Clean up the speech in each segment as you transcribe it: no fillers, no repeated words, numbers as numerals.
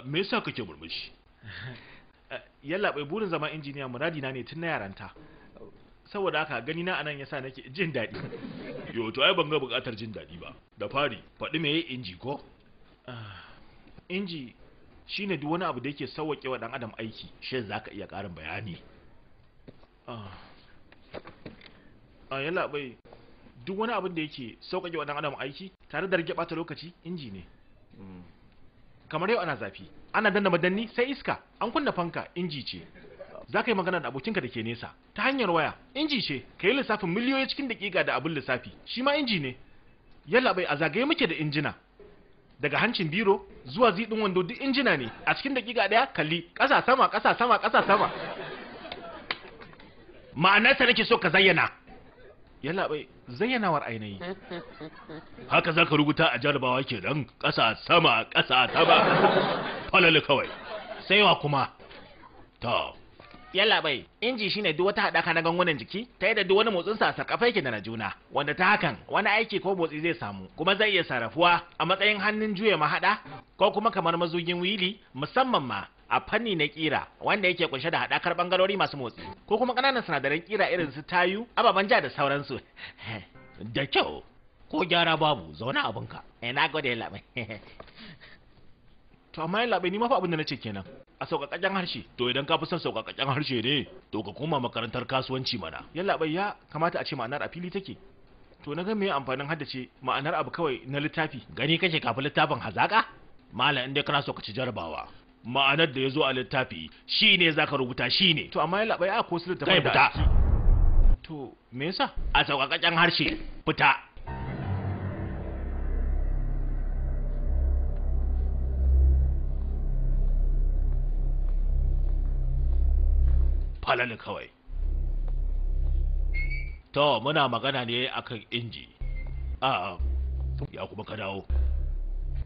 Me yasa kake murmushi? Yallaɓai, burin zama injiniya muradi na ne tun na yaranta. Saboda haka gani na anan yasa nake jin daɗi. Yo, to ai ban ga buƙatar jin daɗi ba. Da fari, faɗi meye inji ko? Inji shine duk wani abu da yake sauwaƙe wa ɗan adam aiki. Shin zaka iya ƙarin bayani? Yallaɓai, duk wani abin da yake sauƙaƙe wa ɗan adam aiki tare da rage ɓata lokaci inji ne. Kamar yau ana zafi, ana danna madanni sai iska, an kunna fanka inji ce. Za ka yi magana da abokinka da ke nesa ta hanyar waya, inji ce. Ka yi lissafin miliyoyi cikin daƙiƙa da abin lissafi, shi ma inji ne. Yallaɓai, a zagaye muke da injina. Daga hancin biro zuwa ziɗin wando duk injina ne. A cikin daƙiƙa ɗaya kalli ƙasa sama ƙasa sama ƙasa sama. Ma'anarsa nake so ka zayyana. Yallaɓai, zayyanawar ainihi. Haka za ka rubuta a jarabawa kenan, ƙasa sama ƙasa sama. Falali kawai. Sai wa kuma? To. Yallaɓai, inji shine duk wata haɗaka na gangunan jiki ta yadda duk wani motsin sa sarƙafa yake da na juna, wanda ta hakan wani aiki ko motsi zai samu, kuma zai iya sarrafuwa a matsayin hannun juya mahaɗa ko kuma kamar mazugin wili, musamman ma a fanni na ƙira wanda yake kunshe da haɗakar ɓangarori masu motsi ko kuma ƙananan sinadaran ƙira irin su tayu, ababen ja da sauransu. Da kyau, ko gyara babu, zauna abinka. Na gode yallaɓai. To amma yallaɓai, ni ma fa abin da nace kenan a sauƙaƙaƙen harshe. To idan ka fi son sauƙaƙaƙen harshe ne, to ka koma makarantar kasuwanci mana. Yallaɓai, ya kamata a ce ma'anar a fili take. To na ga me amfanin haddace ma'anar abu kawai na littafi? Gani kake kafin littafin hazaƙa? Malam, in dai kana so ka ci jarabawa, ma'anar da ya zo a littafi shine zaka rubuta shine. To amma yallaɓai, a ko su Kai littafin da fita. a ciki. To me yasa? A sauƙaƙaƙen harshe, fita. Falali kawai. To muna magana ne akan inji. A ya kuma ka dawo.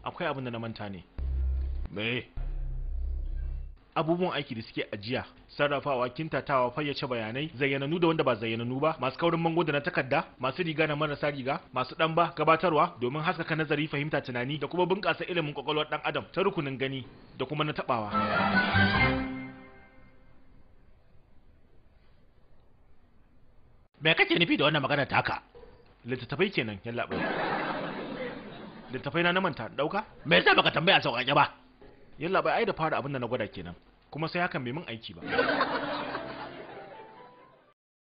Akwai abin da na manta ne. Me? Abubuwan aiki da suke ajiya, sarrafawa, kintatawa, fayyace bayanai, zayyananu da wanda ba zayyananu ba, masu kaurin mango da na takarda, masu riga na marasa riga, masu ɗamba, gabatarwa domin haskaka nazari, fahimta, tunani da kuma bunƙasa ilimin kwakwalwar ɗan adam ta rukunin gani da kuma na taɓawa. Me kake nufi da wannan magana taka? Littattafai kenan, yallaɓai. Littattafai na na manta ɗauka? Me yasa baka tambaya sauƙaƙe ba? Yallaɓai, ai da fara abin da na gwada kenan, kuma sai hakan bai min aiki ba.